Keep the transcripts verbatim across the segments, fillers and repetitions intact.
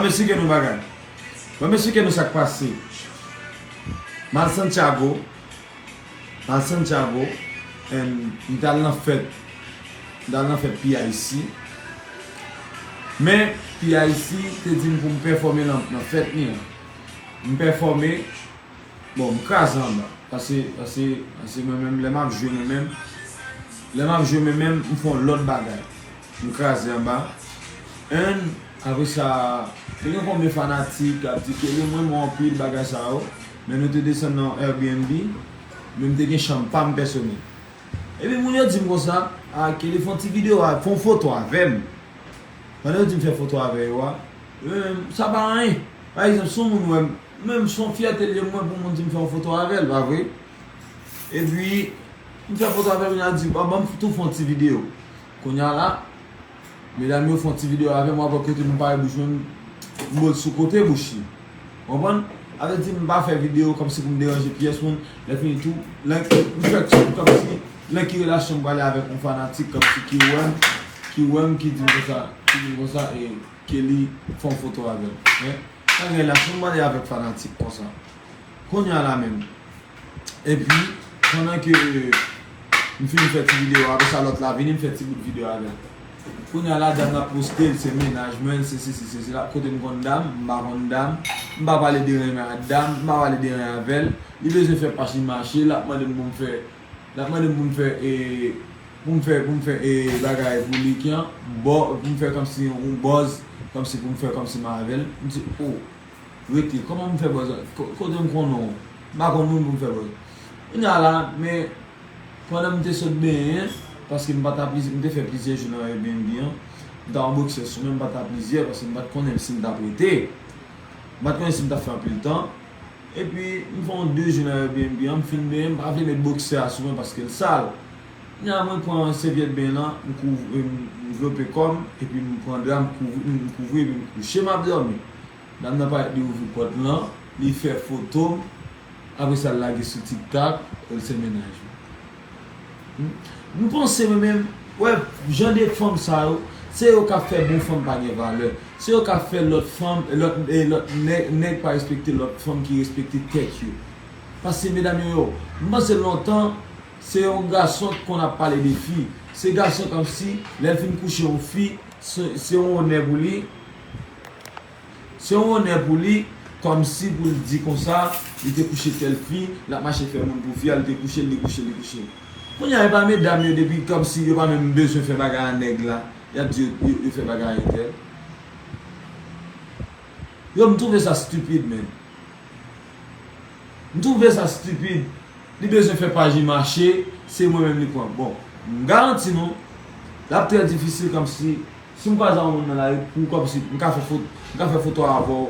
M eksplike nou bagay. Ban m eksplike nou sa k pase. M al Santiago. M al Santiago, and m t al nan fèt. M t al nan fèt P I C. Men, P I C te di m pou m pèfòme nan, nan fèt li an. M pèfòme. Bon, m kraze anba. Paske, paske, paske mwen menm, lè m ap jwe mwen menm, lè m ap jwe mwen menm, m fè yon lòt bagay. M kraze anba. And, apre sa, te gen konbyen fanatik k ap di, "Kelly, m renmen w anpil," bagay sa yo. Men nou te desann nan Airbnb, men m te gen chanm pa m pèsonèl. Epi moun yo di m konsa, "A, Kelly, fè yon ti videyo, a, fè yon foto avè m." Pandan yo di m fè foto avè yo a, mwen menm, sa pa anyen. Pa egzanp, si yon moun wè m, mwen menm, se yon fyète l ye mwen pou moun di m fè yon foto avè l, pa vre? Epi, m fè foto avè l, kounye a di, "Bon, ban m tou fè yon ti videyo." Kounye a la, medam yo fè yon ti videyo avè m, w ap wè kote m pare bouch mwen, m bo l sou kote bouch li. Konprann? Sa vle di m pa fè videyo kòmsi pou m deranje pyès moun. Lè fini tou, lè m fè ti kòmsi, lè ki relasyon m prale avèk yon fanatik kòmsi ki wè m, ki wè m, ki di m konsa, ki di m konsa, e Kelly fè yon foto avè m. Men, pa gen relasyon m prale avèk fanatik konsa. Kounye a la menm. Epi, pandan ke m fin fè ti videyo, apre sa lòt la vini, m fè ti bout videyo avè l. Kounye a la, dam nan ap poste l, se mennaj mwen, se sesi, se sela, kote m konn dam, m pa konn dam, m pa pale de renmen ak dam, m pa pale de renmen avè l, li bezwen fè paj li mache, l ap mande m pou m fè, l ap mande m pou m fè, e, pou m fè, pou m fè, e, bagay pou li, ki an, bò, pou m fè kòmsi yon buzz, kòmsi pou m fè kòmsi m avè l, m di, o. Rete, kòman m fè buzz la? Ko-, kote m konnen w? M pa konn moun pou m fè buzz. Kounye a la, men, pandan m te sot benyen, paske m pa t apliz-, m te fè plizyè jou nan Airbnb an, m t a yon boksè sou mwen, m pa t aplizyè, paske m pa t konnen si m t ap rete. M pa t konnen si m t ap fè anpil tan. Epi, m fè yon de jou nan Airbnb an, m fin benyen, m pa vle met boksè a sou mwen paske l sal. Kounye a, mwen pran sèvyèt benyen an, m kouv-, m, m vlope kò m, epi m pran dra, m kouvri, m kouvri, epi m kouche, m ap dòmi. Dam nan parèt, li ouvri pòt lan, li fè foto m, apre sa l lage sou TikTok, e l se mennaj mwen. Hmm? M panse mwen menm, wè, jan de fanm sa yo, se yo k ap fè bon fanm pa gen valè. Se yo k ap fè lòt fanm, lòt, e lòt nèg, nèg pa respekte lòt fanm ki respekte tèt yo. Paske medam yo, yo, m panse lontan, se yon gason ki konn ap pale de fi. Se gason kòmsi, lè l fin kouche yon fi, se, se yon onè pou li. Se yon onè pou li, kòmsi pou l di konsa, li te kouche tèl fi, l ap mache fè moun pou fi a, li te kouche l, li kouche l, li kouche l. Kounye a, e pa medam yo, depi kòmsi yo pa menm bezwen fè bagay a nèg la, y ap di yo, yo, yo fè bagay a entèl. Yo, m twouve sa stipid, menn. M twouve sa stipid. Li bezwen fè paj li mache, se mwen menm li pran. Bon, m garanti nou, l ap trè difisil kòmsi, si m kwaze yon moun nan lari, pou kòmsi, m ka fè foto, m ka fè foto avè w,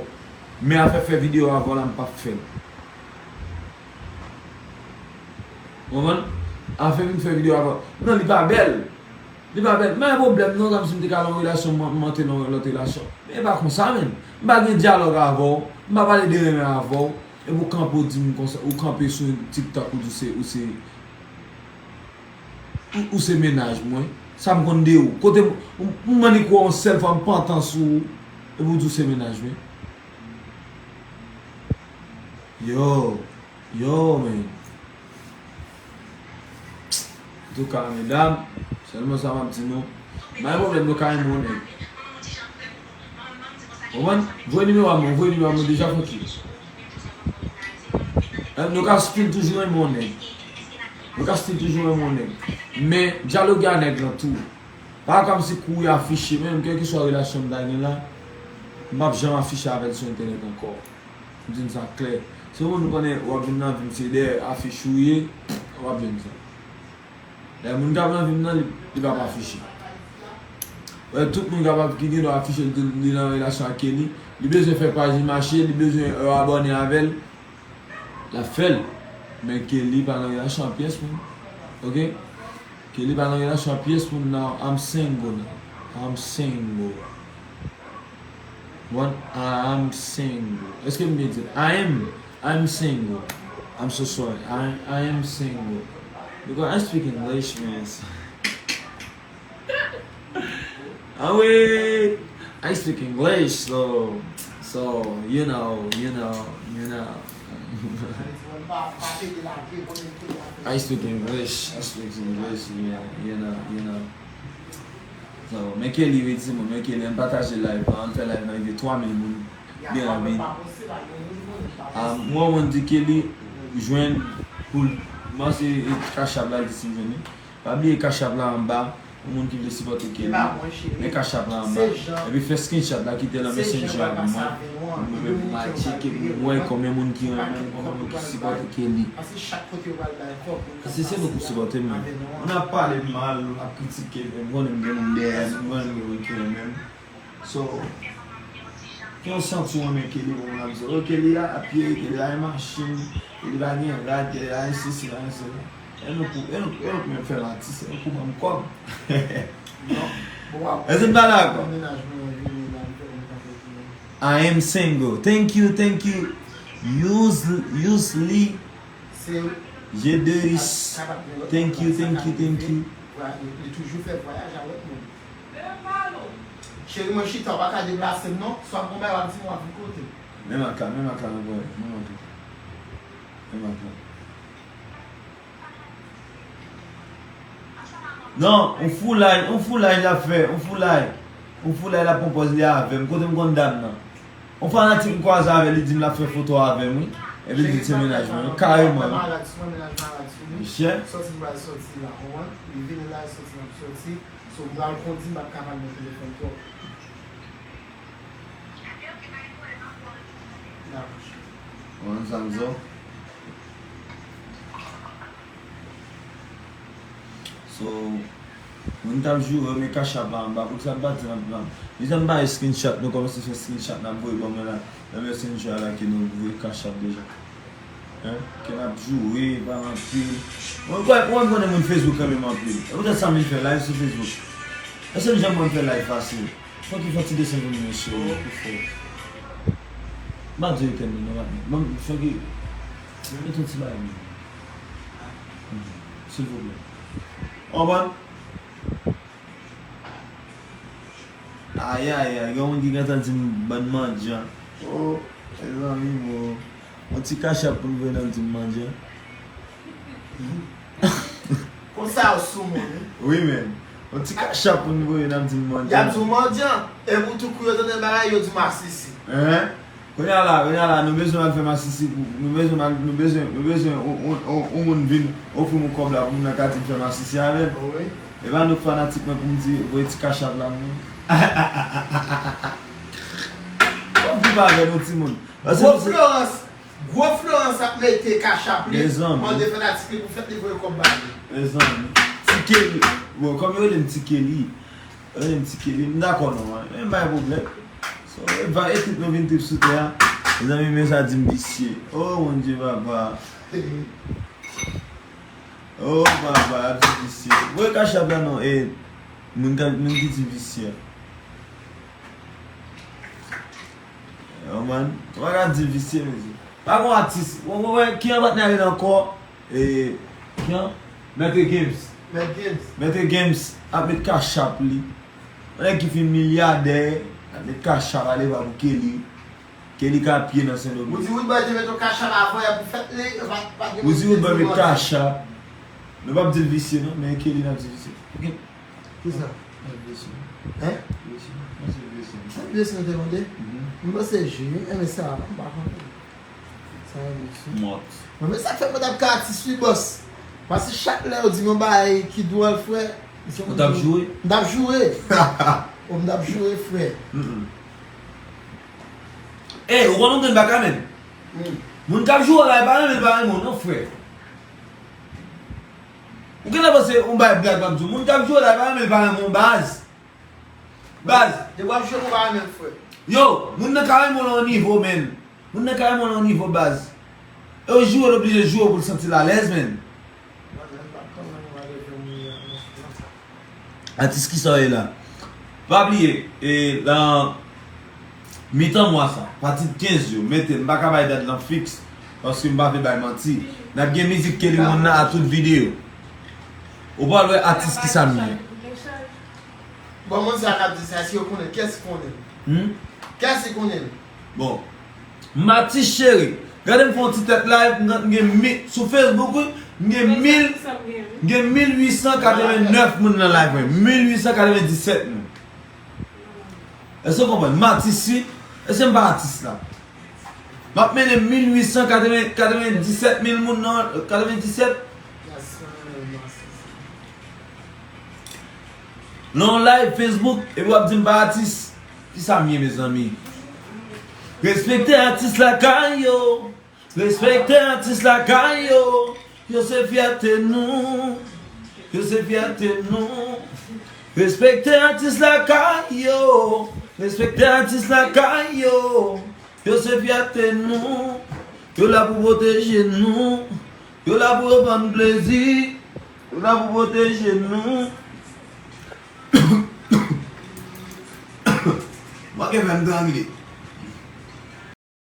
men afè fè videyo avè w la, m p ap fè l. Konprann? Afè vin fè videyo avè w. Non, li pa bèl. Li pa bèl. M pa gen pwoblèm non, kòmsi m te ka nan yon relasyon, m, m antre nan yon lòt relasyon. Men e pa konsa, menn. M pa gen dyalòg avè w. M pa pale de renmen avè w. Epi w kanpe w di m konsa, ou kanpe sou TikTok ou di w se, ou se, ou, ou se mennaj mwen. Sa m konn de ou? Kote m, m, m annik wè w yon sèl fwa, m pantan sou ou. Epi w di w se mennaj mwen. Yo, yo, menn. Antouka, medam, sèlman sa m ap di nou. M pa gen pwoblèm nou ka renmen yon nèg. Konprann? Voye nimewo a mwen, voye nimewo a mwen deja, fòk. Eh, nou ka still toujou renmen yon nèg. Nou ka still toujou renmen yon nèg. Men, dyaloge a nèg lan tou. Pa kòmsi kouri afiche, menm kèlkeswa relasyon m ta gen la, m p ap janm afiche avè l sou entènèt ankò. M di n sa klè. Se yon moun ou konnen w ap vin nan vi m, se dèyè afich ou ye, w ap jwenn sa. Dayè moun k ap nan vi m nan, li, li p ap afiche. Wè, tout moun kapab ki gen dwa afiche l, li nan relasyon ak Kelly. Li bezwen fè paj li mache, li bezwen, euh, abòne avè l. L ap fè l. Men Kelly pa nan relasyon ak pyès moun. Oke? Kelly pa nan relasyon ak pyès moun now. I'm single now. I'm single. One, I'm single. Èske m byen di l? I am, I'm single. I'm so sorry. I, I am single. Because I speak English, man. Ah wi! I speak English, so, so, you know, you know, you know. I speak English, I speak English, yeah, you know, you know. So, men Kelly wi timoun, men Kelly, ann pataje live la, ann fè live la rive twa mil moun byen rapid. Ah, mwen, mwen di Kelly jwenn pou l, mwen se Cash App la, l di si m jwenn li. Pa bliye Cash App la anba, pou moun ki vle sipòte Kelly. Men Cash App la anba. Epi fè screenshot la, kite l nan Messenger ak mwen. Pou mwen menm, pou m al tcheke, pou m wè konbyen moun ki renmen, konbyen moun ki sipòte Kelly. Paske se nou pou sipòte m. Moun ap pale m mal, ap kritike m, m konnen m gen moun dèyè m, m konnen m gen moun ki renmen m. So, ke w santi w renmen Kelly, bon, moun ap di, "Oh, Kelly a, a pye, Kelly a, e machin, Kelly pa gen rad, Kelly a, e sesi, la, e sela." E nou pou, e nou, e nou pou menm fè m atis, e nou pou ban m kòb. Non. Bon, w ap Èske n pa dakò? Mennaj mwen vini la, m fè, m fè, m fè. I am single. Thank you, thank you. Use, use Lee. Se G deux. Thank you, thank you, thank you. Li toujou fè vwayaj avèk moun. Cheri mwen chita, w pa ka deplase m non. Si w ap gon bagay w ap di m, w ap vin kote m. Menm ak la, menm ak la, non, bwè, menm ak la. Menm ak la. Non, yon foulay, yon foulay l ap fè, yon foulay. Yon foulay l ap pran pòz li avè m. Kote m konn dam nan? Yon fanatik m kwaze avè l, li di m l ap fè foto avè m, wi. Epi l di se mennaj mwen, wi, kareman, wi. Chè. Sòti m pral sòti la, konprann? Li vini la, sòti m ap sòti. So, m pral kondi, m p ap ka pale nan telefòn twòp. Dakò, chè. Konprann sa m di w? So, moun t ap joure, men Cash App la anba, poukisa m pa di l anba? Deja m bay screenshot, nou kòmanse fè screenshot, n ap voye ban mwen la, nan Messenger la ke nou voye Cash App deja. Hein? Ke n ap joure, pa anpil. Mwen kwè, mwen konnen moun Facebook renmen m anpil. E poutèt sa m vin fè live sou Facebook. Èske m janm wè m fè live fasil? Fòk li fè ti desann pou nou, mesye, pou fò. M pa di etèn li non, patnè. Ban m, fòk li, mete yon ti bagay pou mwen. Silvouplè. Konprann? Ayayay, gen moun ki gentan di m bann mandyan. Oh, mezanmi, mo. Yon ti Cash App pou n voye nan di m mandyan. Konsa yo sou moun, wi. Wi, men. Yon ti Cash App pou n voye nan di m mandyan. Y ap di w mandyan. Epi w tou kou yo tande bagay, yo di w masisi. Hein? Kounye a la, kounye a la, nou bezwen al fè masisi pou, nou bezwen al, nou bezwen, nou bezwen yon, yon, yon, yon moun vin ofri m yon kòb la pou moun nan ka di m fè masisi avè l. Wi. E pa nou k fanatik mwen pou m di, voye ti Cash App la, non. Fò m viv avè nou, timoun. Paske Gwo nou se Florence, gwo Florence ap mete Cash App li, mande fanatik li pou fèt li voye kòb ba li. Mezanmi. Ti Kelly. Bon, kòm yo rele m Ti Kelly. Yo rele m Ti Kelly. M dakò non, hein. Men m pa gen pwoblèm. So, e va, e trip nou vin trip sou tè a. Mezanmi, men sa di m visye. Oh, mon Dieu, papa. Oh, papa, ap di visye. Voye Cash App la non, e, moun ka, moun ki di visye. Yo, man, ou pa ka di visye, mesye. Pa gon atis. Wè, wè, wè, ki an patnè rele ankò? E, ki an? Mèt Games. Mèt Games. Mèt Games ap met Cash App li. Yon nèg ki fin milyadè, ap met Cash App ale pa pou Kelly. Kelly ka pye nan Sendomeng. Ou di Woodboy te met yon Cash App avan yè pou fèt li, pa, pa gen moun ki te di Woodboy met Cash App. Nou p ap di l visye non, men Kelly n ap di visye. Ok. Kisa? Hein? Sa vye si nou te mande? Mhm. M panse jwi, wi. Enben sa, m pa konnen. Sa vye si. Mòt. Mwen, men sa k fè mwen t ap ka atis wi, bòs. Paske chak lè yo di m yon bagay ki dwòl, frè, ou t ap joure? M t ap joure. Oh, m t ap joure, frè. Mm-mm. Ey, ou konn ou gen baka menm? Mm. Moun k ap joure la, e pa renmen l pa renmen w non, frè. Ou genlè panse yon bagay blag m ap di w. Moun k ap joure la, e pa renmen l pa renmen w, baz. Baz. Depi w ap joure m, ou pa renmen l, frè. Yo, moun nan ka renmen w nan yon nivo, menn. Moun nan ka renmen w nan yon nivo, baz. E w joure, l oblije joure pou l santi l alèz, menn. Atis kisa w ye la? Pa bliye, e, nan mitan mwa sa, pati kenz yo, mete, m pa ka bay dat lan fiks, paske m pa vle bay manti. N ap gen mizik Kelly One nan a tout videyo. Ou pral wè atis kisa m ye. Bon, moun sa k ap di sa, èske yo konnen? Kiyès ki konnen? Hmm? Kiyès ki konnen l? Bon. Matis cheri. Gade m fè yon ti tèt live, m gen, m gen mi-, sou Facebook, wi. M gen mil, m gen mil uit san katrevennnèf moun nan live mwen. Mil uit san katrevenndisèt moun. Èske w konprann? Matis, wi. Èske m pa atis la? M ap mennen mil uit san katreven, katrevenndisèt mil moun nan, katrevenndisèt. Nan yon live Facebook, epi w ap di m pa atis. Kisa m ye, mezanmi? Respekte atis lakay yo. Respekte atis lakay yo. Yo se fyète nou. Yo se fyète nou. Respekte atis lakay yo. Respekte atis lakay yo. Yo se fyète nou. Yo la pou pwoteje nou. Yo la pou yo ban n plezi. Yo la pou pwoteje nou. Manke fè m trangle.